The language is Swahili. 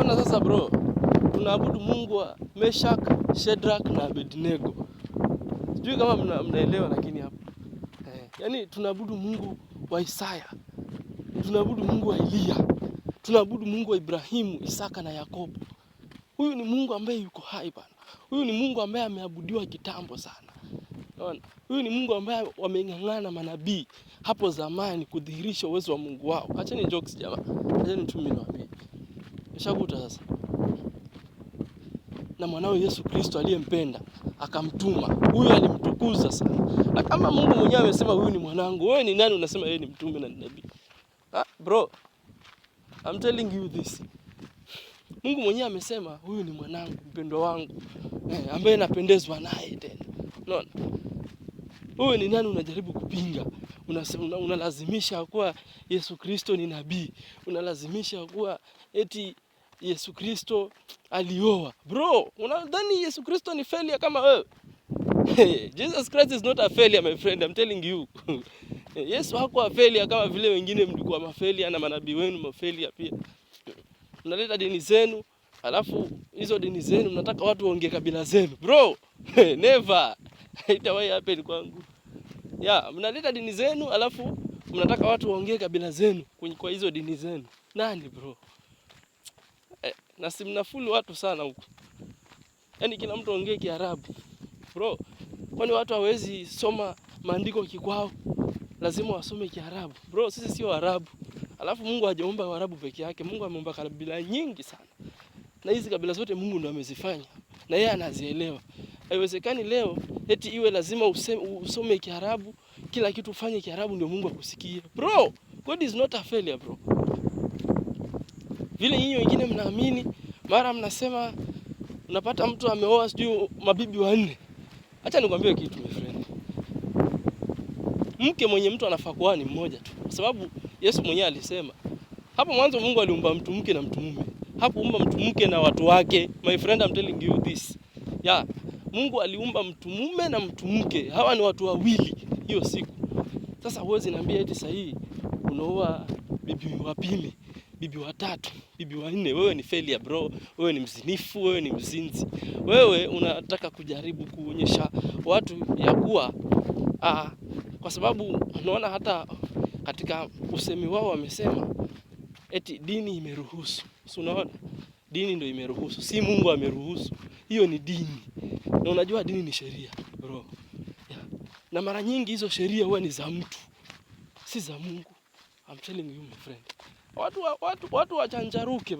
Unaona sasa bro, tunaabudu Mungu wa Meshach, Shadrach na Abednego. Sijui kama mnaelewa lakini hapo. Yani tunaabudu Mungu wa Isaya. Tunaabudu Mungu wa Eliya. Tunaabudu Mungu wa Ibrahimu, Isaka na Yakobo. Huyu ni Mungu ambaye yuko hai bana. Huyu ni Mungu ambaye ameabudiwa kitambo sana. Unaona? Huyu ni Mungu ambaye wameng'ang'ana manabii hapo zamani kudhihirisha uwezo wa Mungu wao. Acheni jokes jamaa. Acheni tu mimi niwaambie. Nishakuta sasa. Na mwanawe Yesu Kristo aliyempenda akamtuma. Huyu alimtukuza sana. Na kama Mungu mwenyewe amesema huyu ni mwanangu, wewe ni nani unasema yeye ni mtume na ni nabii? Ah, bro. I'm telling you this. Mungu mwenyewe amesema huyu ni mwanangu mpendwa wangu, ambaye napendezwa naye tena. Unaona? Wewe ni nani unajaribu kupinga? Unalazimisha kuwa Yesu Kristo ni nabii. Unalazimisha kuwa eti Yesu Kristo alioa. Bro, unadhani Yesu Kristo ni failure kama wewe? Jesus Christ is not a failure, my friend, I'm telling you. Yesu hakuwa failure kama vile wengine mlikuwa mafailure na manabii wenu mafailure pia. Mnaleta dini zenu, alafu hizo dini zenu mnataka watu waongee kabila zenu. Bro, never. Haitawahi happen kwangu. Yeah, mnaleta dini zenu alafu mnataka watu waongee kabila zenu kwa hizo dini zenu. Nani bro? Na si mnafool watu sana huku. Yaani kila mtu aongee Kiarabu. Bro, kwani watu hawezi soma maandiko kikwao? Lazima wasome Kiarabu. Bro, sisi sio Waarabu. Alafu Mungu hajaumba Waarabu peke yake. Mungu ameumba kabila nyingi sana. Na hizi kabila zote Mungu ndo amezifanya. Na yeye anazielewa. Haiwezekani leo eti iwe lazima usome Kiarabu, kila kitu ufanye Kiarabu ndio Mungu akusikie. Bro, God is not a failure, bro. Vile nyinyi wengine mnaamini, mara mnasema unapata mtu ameoa sijui mabibi wanne. Acha nikwambie kitu, my friend. Mke mwenye mtu anafaa kuoa ni mmoja tu. Kwa sababu Yesu mwenyewe alisema hapo mwanzo Mungu aliumba mtu mke na mtu mume. Hakuumba mtu mke na watu wake. My friend, I'm telling you this. Yeah, Mungu aliumba mtu mume na mtu mke. Hawa ni watu wawili hiyo siku. Sasa huwezi niambia eti sahihi unaoa bibi wa pili, bibi wa tatu, bibi wa nne. Wewe ni failure, bro. Wewe ni mzinifu, wewe ni mzinzi. Wewe unataka kujaribu kuonyesha watu ya kuwa kwa sababu unaona hata katika usemi wao wamesema eti dini imeruhusu. Si unaona? Dini ndio imeruhusu, si Mungu ameruhusu. Hiyo ni dini. Na unajua dini ni sheria, bro. Yeah. Na mara nyingi hizo sheria huwa ni za mtu, si za Mungu. I'm telling you, my friend. Watu wachanjaruke.